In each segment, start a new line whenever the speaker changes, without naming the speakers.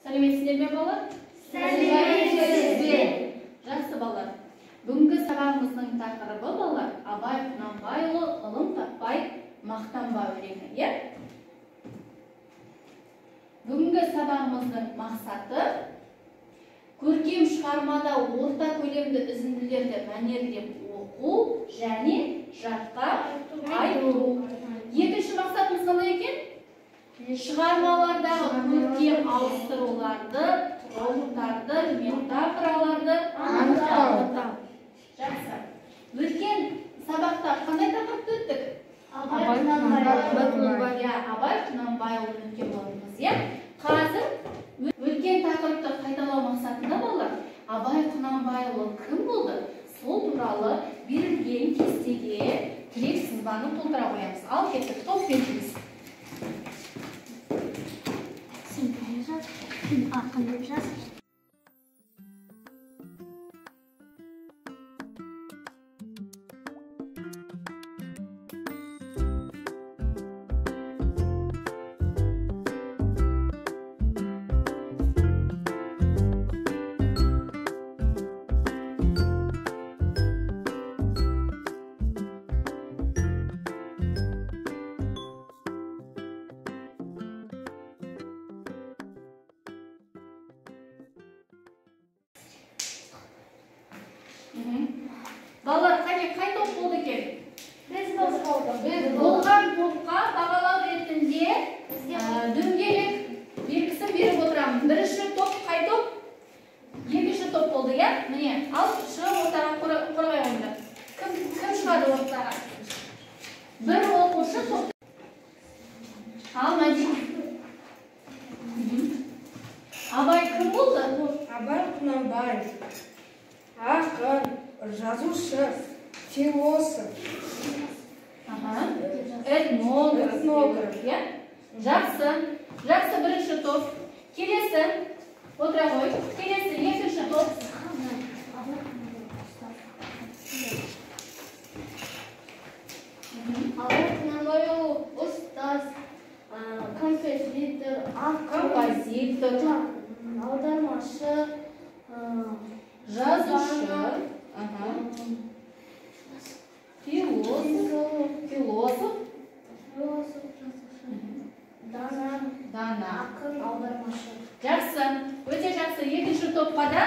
Сәлеметсіздер ме, балалар?
Сәлеметсіздер.
Жақсы, балалар. Бүгінгі сабағымыздың тақырыбы, балалар, Абай Құнанбайұлы «Ғылым таппай мақтанба» өлеңі, иә? Бүгінгі сабағымыздың мақсаты көркем шығармада орта көлемді үзінділерді мәнерлеп оқу және жатқа айту. Екінші мақсатымыз қандай екен? Шығармалардағы көркем ауыстыруларды, троптарды, метафораларды анықтау. Жақсы. Өткен сабақта қандай тақырыпты өттік?
Абай Құнанбайұлы.
Иә, Абай Құнанбайұлын өткен болатынбыз, иә? Қазір өткен тақырыпты қайталау мақсатында, балалар, Абай Құнанбайұлы кім болды? Сол туралы берілген кестеге тірек сызбаны толтыра қоямыз. Ал кеттік, топпен жұмыс.
Сен бәрі жаз, сен ақын деп жаз.
Балалар, қане, қай топ болды екен?
Біз болдық.
Біз болған топқа бағалау ретінде дөңгелек белгісін беріп отырамын. Бірінші топ қай топ? Екінші топ болды, иә? Міне, ал шығып ортаға қорғай қойыңдар. Кім шығады ортаға? Бір оқушы топ. Ал, Мәдина. Абай кім болды?
Абай Құнанбаев. Ақын, жазушы, философ.
Этнограф.
Этнограф.
Иә? Жақсы. Жақсы, бірінші топ. Келесі. Отыра қой. Келесі, екінші топ.
Абай Құнанбайұлы ұстаз, композитор, ақын,
композитор,
аудармашы,
жазушы, философ,
философ, жазушы, дана,
дана,
ақын, аудармашы.
Жақсы, өте жақсы. Екінші топқа да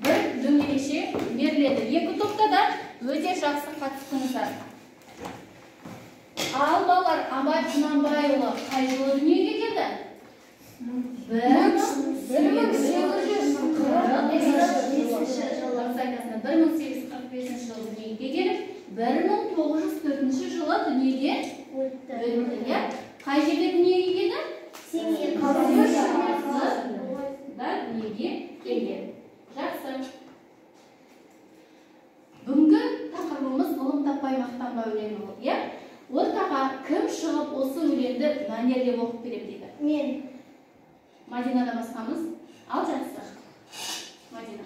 бір дөңгелекше беріледі. Екі топта да өте жақсы қатыстыңыздар. Ал балалар, Абай Құнанбайұлы қай жылы дүниеге келді? 1845 жылы дүниеге келіп, 1904 жылы дүниеге өтті. Қай жерде дүниеге келді?
Семей қаласында
дүниеге келген. Жақсы. Бүгінгі тақырыбымыз «Ғылым таппай мақтанба» өлеңі болды, иә? Ортаға кім шығып осы өлеңді мәнерлеп оқып беремін дейді?
Мен.
Мадинадан басқамыз. Ал жақсы. Мадина.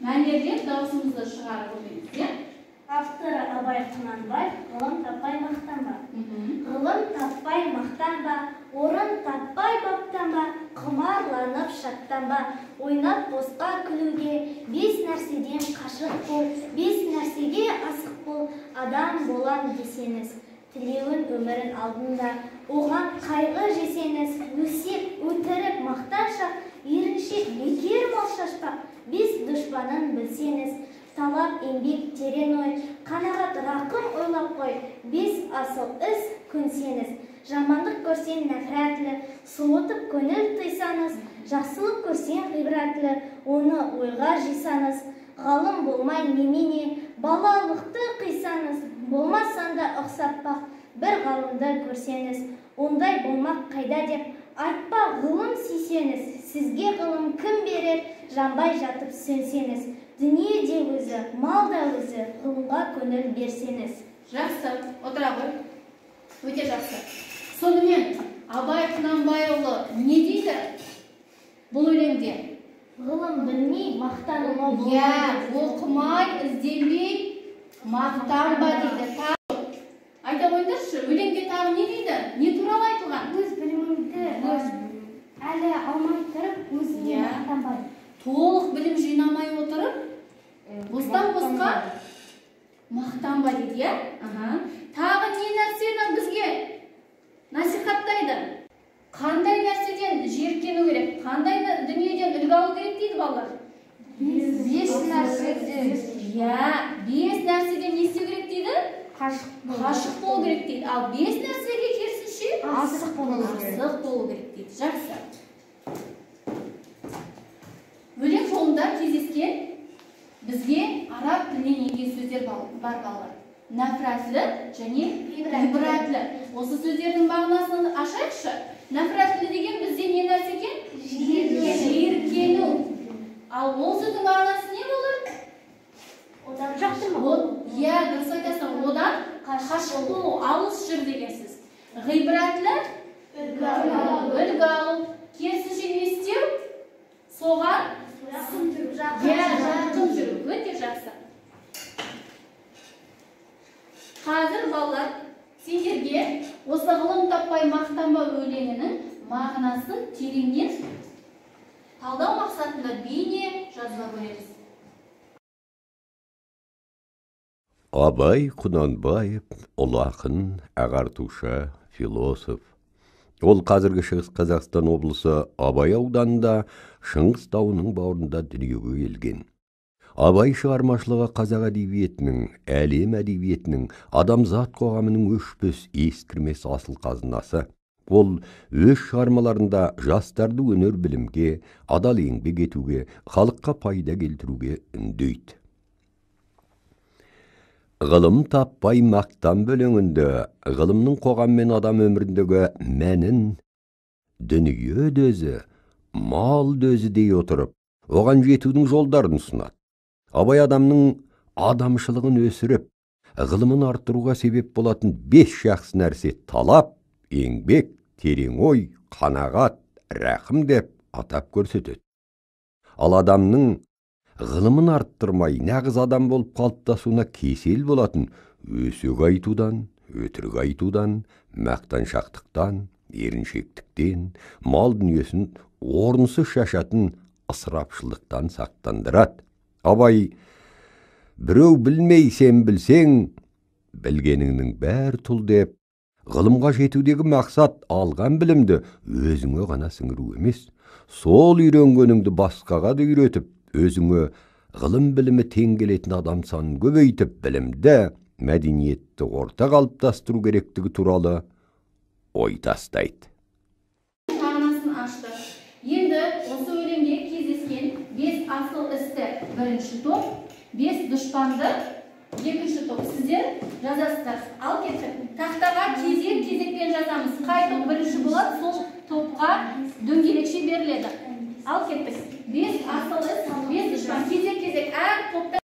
Мәнерлеп дауысымызды шығарып оқимыз, иә?
Авторы Абай Құнанбаев, «Ғылым таппай мақтанба». Ғылым таппай мақтанба, орын таппай баптанба, құмарланып шаттанба, ойнап босқа күлуге, бес нәрседен қашық бол, бес нәрсеге асық бол, адам болам десеңіз, тілеуін өмірін алдында, оған қайғы жесеңіз, өсек, өтірік, мақтаншақ, еріншек, бекер мал шашпақ, бес дұшпанын білсеңіз, талап еңбек терең ой, қанағат рақым ойлап қой, бес асыл іс көнсеңіз, жамандық көрсең нәпірәтлі, суытып көңіл тыйсаңыз, жақсылық көрсең ғибратлы, оны ойға жисаңыз, ғалым болмай немене, балалықты қисаңыз, болмасаң да ұқсатпақ, бір ғалымды көрсеңіз, ондай болмақ қайда деп, айтпа ғылым сүйсеңіз, сізге ғылым кім берер, жанбай жатып сөнсеңіз, дүние де өзі, мал да өзі, ғылымға көңіл берсеңіз.
Жақсы, отыра қой. Өте жақсы. Сонымен, Абай Құнанбайұлы не дейді бұл өлеңде?
Ғылым білмей мақтануға болмайды.
Иә, оқымай, ізденбей мақтанба дейді. Айта қойыңдаршы, өлеңде тағы тағы не дейді? Не туралы айтылған?
Өз біліміңді әлі алмай тұрып, өзіңе мақтанба.
Толық білім жинамай отырып, бостан-босқа мақтанба дейді, иә? Тағы не нәрсені бізге насихаттайды? Қандай нәрседен жиіркену керек? Қандай дүниеден үлгі алу керек дейді балалар?
5 нәрседен.
Иә, 5 нәрседен не істеу керек дейді? Қашық болу керек дейді. Ал 5 нәрсеге керісінше
асық болу керек.
Асық болу керек дейді. Жақсы. Өлең жолында кездескен бізге араб тілінен енген сөздер бар балалар. Нәфрәтлі және ғибратлі. Осы сөздердің мағынасын ашайықшы. Нәфрәтлі деген бізде не нәрсе екен? Жиіркену. Ал ол сөздің мағынасы не болар?
Одан жақтырмау.
Иә, дұрыс айтасың. Одан қашық болу, алыс жүр деген сөз. Ғибратлі үлгі алу. Керісінше не істеу? Соған жақын жүру. Өте жақсы. Қазір балалар, сендерге осы ғылым таппай мақтанба өлеңінің мағынасын тереңнен талдау мақсатында бейне жазба көреміз.
Абай Құнанбаев ұлы ақын, ағартушы, философ. Ол қазіргі Шығыс Қазақстан облысы Абай ауданында Шыңғыс тауының бауырында дүниеге келген. Абай шығармашылығы қазақ әдебиетінің, әлем әдебиетінің, адамзат қоғамының өшпес, ескірмес асыл қазынасы. Ол өз шығармаларында жастарды өнер білімге, адал еңбек етуге, халыққа пайда келтіруге үндейді. Ғылым таппай мақтан өлеңінде ғылымның қоғам мен адам өміріндегі мәнін дүние дөзі, мал дөзі дей отырып, оған жетудің жолдарын ұсынады. Абай адамның адамшылығын өсіріп, ғылымын арттыруға себеп болатын 5 жақсы нәрсе талап, еңбек, терең ой, қанағат, рәхім деп атап көрсетеді. Ал адамның ғылымын арттырмай, нағыз адам болып қалыптасуына кесел болатын өсек айтудан, өтірік айтудан, мақтаншақтықтан, еріншектіктен, мал дүниесін орынсыз шашатын ысырапшылдықтан сақтандырады. Абай, біреу білмей сен білсең, білгеніңнің бәрі тұл деп, ғылымға жетудегі мақсат алған білімді өзіңе ғана сіңіру емес, сол үйренгеніңді басқаға да үйретіп, өзіңе ғылым білімі тең келетін адам санын көбейтіп, білімді, мәдениетті орта қалыптастыру керектігі туралы ой тастайды.
Мағынасын ашты. Енді осы өлеңде кездескен 5 асыл істі бірінші топ, 5 дұшпанды екінші топ. Сіздер жазасыздар. Ал кеттік. Тақтаға кезек-кезекпен жазамыз. Қай топ бірінші болады, сол топқа дөңгелекше беріледі. Ал кеттік. 5 асыл іс, 5 дұшпан. Кезек-кезек әр топта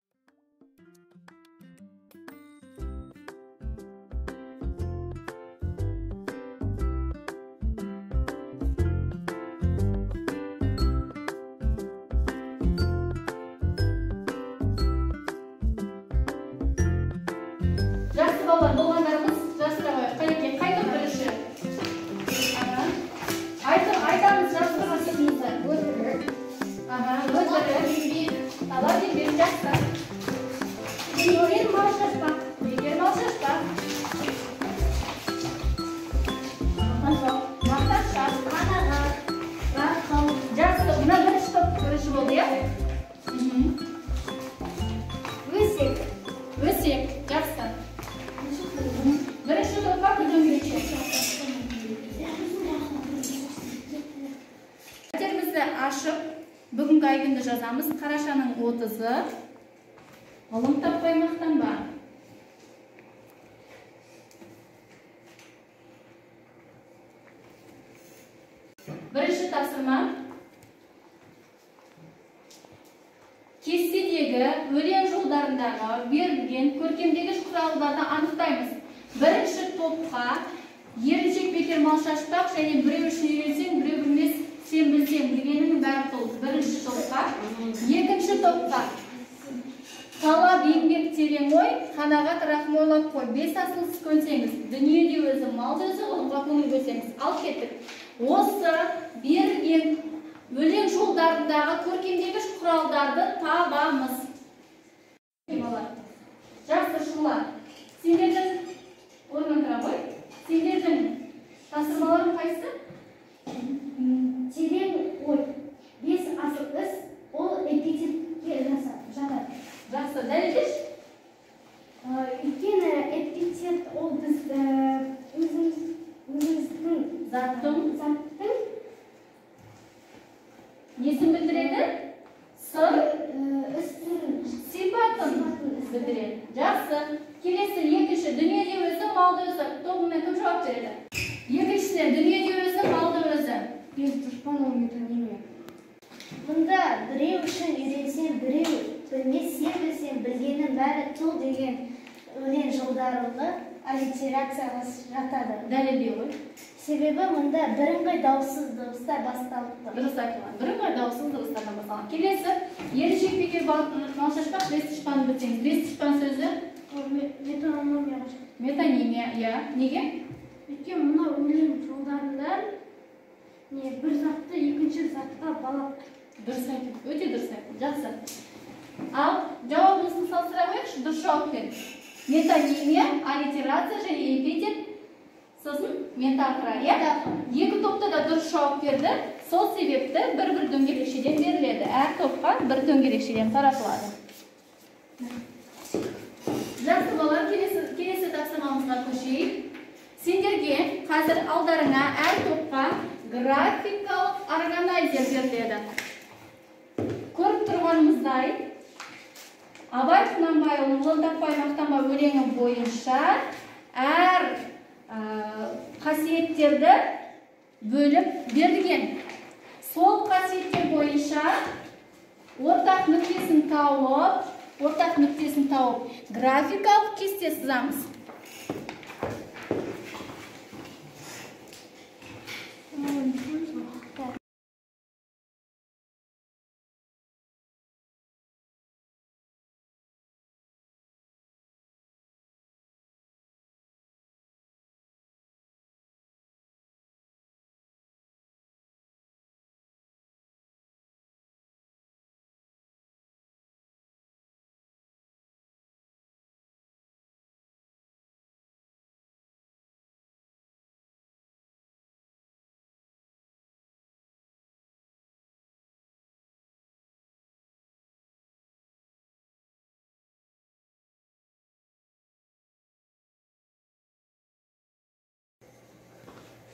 Жақсы балалар, болғандарымыз жасыра қояйық. Қанеке, қай топ бірінші? Айтамыз жазған сөзімізді.
Өтірік.
Өтірік. Талап еңбек, жақсы.
Бекер мал шашпақ.
Бекер мал шашпақ. Мақтаншақ.
Қанағат. Рақым.
Жақсы, мына бірінші топ бірінші болды, иә?
Өсек.
Өсек, жақсы. Бірінші топқа бір дөңгелекше. Дәптерімізді ашып, бүгінгі айгүнді жазамыз. Қарашаның 30-ы. Ғылым таппай мақтанба. Бірінші тапсырма. Кестедегі өлең жолдарындағы берілген көркемдегіш құралдарды анықтаймыз. Бірінші топқа еріншек бекер мал шашпақ және біреу үшін үйренсең, біреу білмес, сен білсең, білгеніңнің бәрі толық. Бірінші топқа. Екінші топқа Талап еңбек терең ой, қанағат рахым ойлап қой. Бес асыл іс көнсеңіз, дүниеде өзі, малда өзі, ғылымға көңіл бөлсеңіз. Ал кеттік. Осы берілген өлең жолдарындағы көркемдегіш құралдарды табамыз. Жақсы, Шұғыла. Сендердің орнынан тұра ғой. Сендердің тапсырмаларың қайсысы?
Терең ой, бес асыл іс, ол эпитетке жатады.
Жақсы, дәлелдеші.
Өйткені эпитет ол біз өзіміздің
заттың несін білдіреді? Сыр,
іс түрін,
сипатын білдіреді. Жақсы. Келесі екінші, дүниеде өзі, малда өзі. Тобыңнан кім жауап береді? Екіншісіне, дүниеде өзі, малда өзі.
Бес дұшпан ол метонимия.
Мұнда біреу үшін үйренсең, біреу білмес, сен білсең, білгеннің бәрі тұл деген өлең жолдары аллитерацияға жатады.
Дәлелдей ғой.
Себебі мұнда бірыңғай дауыссыз дыбыстар басталып тұр.
Дұрыс айтылған. Бірыңғай дауыссыз дыбыстардан басталған. Келесі, еріншекпеге мал шашпақ, бес дұшпанды білсеңіз. Бес дұшпан сөзі?
Метонимияға жатады.
Метонимия, иә. Неге?
Өйткені мына өлең жолдарында бір затты екінші затқа балап.
Дұрыс айттың. Өте дұрыс айттың. Жақсы. Ал жауабымызды салыстыра қояйықшы, дұрыс жауап бер. Метонимия, аллитерация және эпитет, сосын метафора, иә? Екі топта да дұрыс жауап берді. Сол себепті бір-бір дөңгелекшеден беріледі. Әр топқа бір дөңгелекшеден таратылады. Жақсы, балалар, келесі тапсырмамызға көшейік. Сендерге қазір алдарыңа әр топқа графикалық органайзер беріледі. Көріп тұрғанымыздай, Абай Құнанбайұлының Ғылым таппай мақтанба өлеңі бойынша әр қасиеттерді бөліп берілген. Сол қасиеттер бойынша ортақ нүктесін тауып, графикалық кесте сызамыз.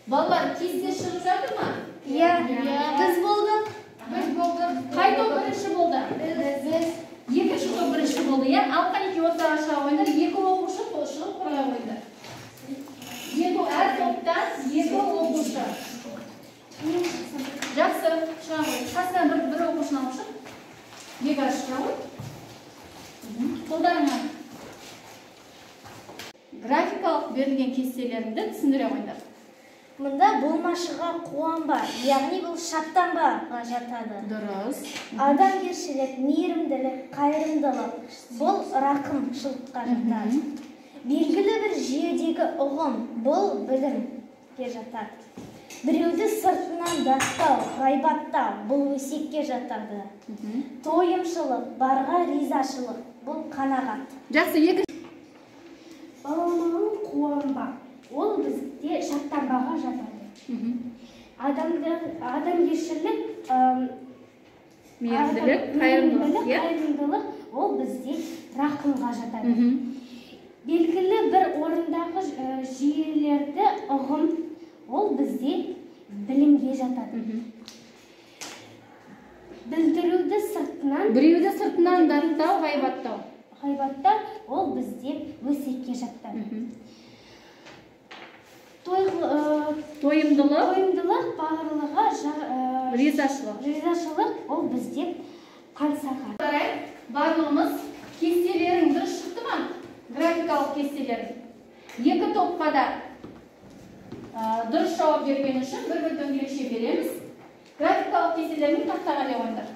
Балалар, кесте шығып жатыр ма?
Иә. Біз болдық.
Біз болдық. Қай топ бірінші болды?
Біз.
Екінші топ бірінші болды, иә? Ал қанекей ортаға шыға қойыңдар. Екі оқушы шығып қорғай қойыңдар. Әр топтан екі оқушы. Жақсы, шыға қой. Қасынан бір оқушыны алып шық. Бекар шыға қой. Қолдарыңа графикалық берілген кестелеріңді түсіндіре қойыңдар.
Мұнда болмашыға қуанба, яғни бұл шаттанбаға жатады.
Дұрыс.
Адамгершілік, мейірімділік, қайырымдылық бұл рақымшылыққа жатады. Белгілі бір жүйедегі ұғым бұл білімге жатады. Біреуді сыртынан даттау, ғайбаттау бұл өсекке жатады. Тойымшылық, барға ризашылық бұл қанағат.
Жақсы, екі.
Баламалы қуанба, ол бізде шаттанбаға жатады. Адамгершілік,
мейірімділік,
қайырымдылық, ол бізде рақымға жатады. Белгілі бір орындағы жүйелерді ұғым, ол бізде білімге жатады. Білдіруді сыртынан,
біреуді сыртынан даттау, ғайбаттау.
Ғайбаттау, ол бізде өсекке жатады.
Тойымдылық,
барлығы
ризашылық.
Ризашылық, ол бізде қансаға.
Барлығымыз кестелерің дұрыс шықты ма? Графикалық кестелерің. Екі топқа да дұрыс жауап берген үшін бір-бір дөңгелекше береміз. Графикалық кестелерін тақтаға іле қойыңдар.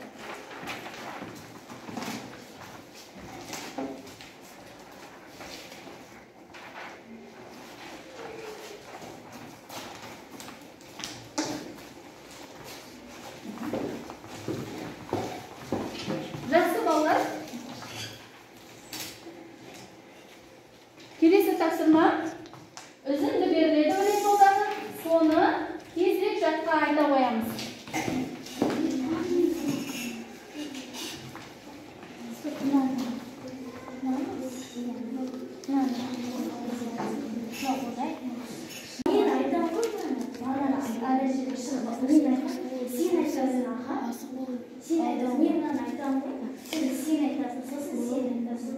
айтасың. Сен айтасың, мен мынаны айтамын ғой. Сен айтасың, сосын сен айтасың.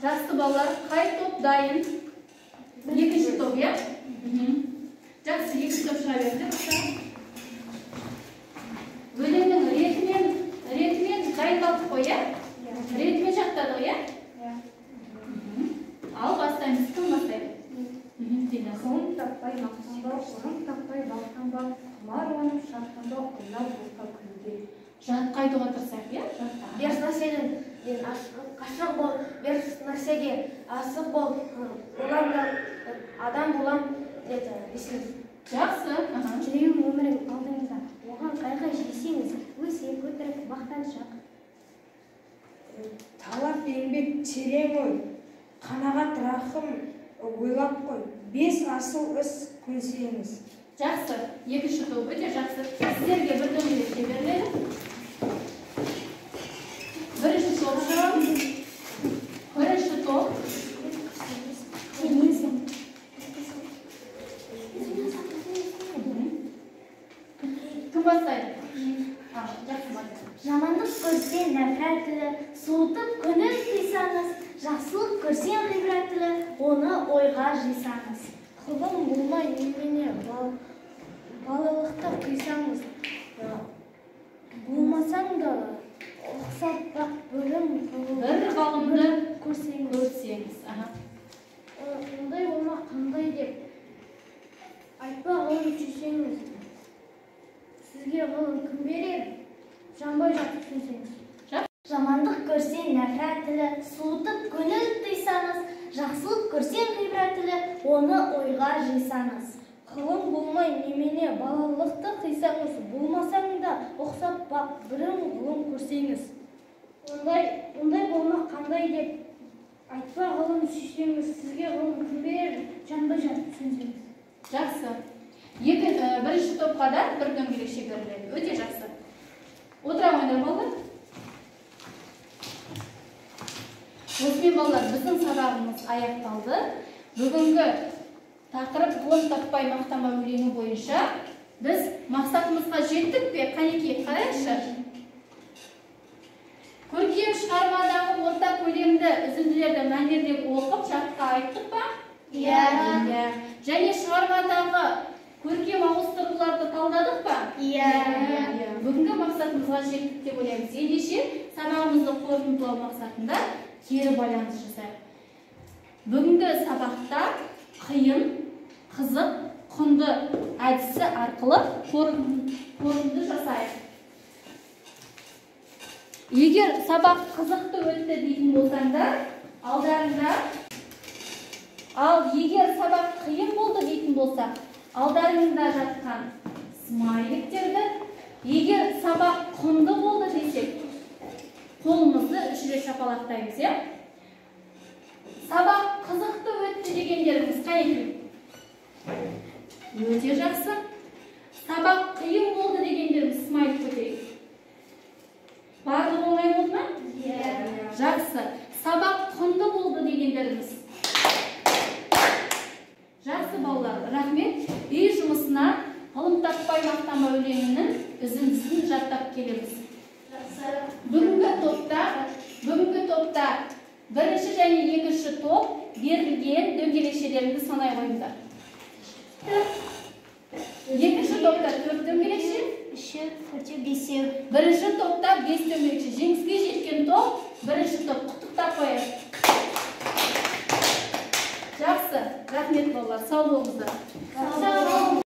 Жақсы балалар, қай топ дайын? Екінші топ, иә? Жақсы, екінші топ шыға берді. Өлеңнің ретімен дайындалдық қой, иә? Ретімен жаттадық, иә? Ал бастаймыз. Кім бастайды?
Ғылым таппай мақтанба, ұрым таппай бақтанба, құмарланып шаттанба, ойнап босқа күлуге.
Жатқа айтуға тырысайық, иә? Жатқа.
Бес нәрседен ашық бол, бес нәрсеге асық бол, олар да адам болам деді.
Жақсы.
Жүрегім өмірің алдыңызда, оған қайғы жесеңіз, өсек, өтірік, мақтаншақ.
Талап еңбек терең ой, қанағат рахым ойлап қой, бес асыл іс көнсеңіз.
Жақсы, екінші топ өте жақсы. Сіздерге бір дөңгелекше беріледі. Бірінші топ шығамыз. Бірінші топ. Кім бастайды? Жақсы, бастайды.
Жамандық көрсең нәпірә тілі, суытып көңіл қисаңыз, жақсылық көрсең ғибрат тілі, оны ойға жисаңыз.
Ғылым болмай немене, балалықты қисаңыз, болмасаң да ұқсап бақ бөлім
бір ғалымды
көрсеңіз.
көрсеңіз.
Ондай болма қандай деп айтпа, ғылым сүйсеңіз, сізге ғылым кім берер, жанбай жатып сөнсеңіз.
Жамандық көрсең нәпірә тілі, суытып көңіл тыйсаңыз, жақсылық көрсең ғибрат тілі, оны ойға жисаңыз.
Ғылым болмай немене, балалықты қисаңыз, болмасаң да ұқсап бақ, бірін ғылым көрсеңіз. Ондай болма қандай деп айтпа, ғылым сүйсеңіз, сізге ғылым кім берер, жанбай жатып сөнсеңіз.
Жақсы. Бірінші топқа да бір дөңгелекше беріледі. Өте жақсы. Отыра қойыңдар балалар. Осымен балалар, біздің сабағымыз аяқталды. Бүгінгі тақырып ғылым таппай мақтанба өлеңі бойынша біз мақсатымызға жеттік пе? Қанекей, қарайықшы. Көркем шығармадағы орта көлемді үзінділерді мәнерлеп оқып жатқа айттық па?
Иә.
Және шығармадағы көркем ауыстыруларды талдадық па?
Иә.
Бүгінгі мақсатымызға жеттік деп ойлаймыз. Ендеше сабағымызды қорытындылау мақсатында кері байланыс жасайық. Бүгінгі сабақта қиын, қызық, құнды әдісі арқылы қорытынды жасайық. Егер сабақ қызықты өтті дейтін болсаңдар, алдарында, ал егер сабақ қиын болды дейтін болса, алдарыңда жатқан смайликтерді, егер сабақ құнды болды десек, қолымызды үш рет шапалақтаймыз, иә? Сабақ қызықты өтті дегендеріңіз қанекей? Өте жақсы. Сабақ қиын болды дегендеріңіз смайлик көтерейік. Барлығы оңай болды ма?
Иә.
Жақсы. Сабақ құнды болды дегендеріңіз. Жақсы балалар, рахмет. Үй жұмысына ғылым таппай мақтанба өлеңінің үзіндісін жаттап келеміз. Бүгінгі топта бірінші және екінші топ берілген дөңгелекшелеріңді санай қойыңдар. Екінші топта 4 дөңгелекше,
3, 4, 5.
Бірінші топта 5 дөңгелекше. Жеңіске жеткен топ бірінші топ. Құттықтап қояйық. Жақсы, рахмет балалар, сау болыңыздар.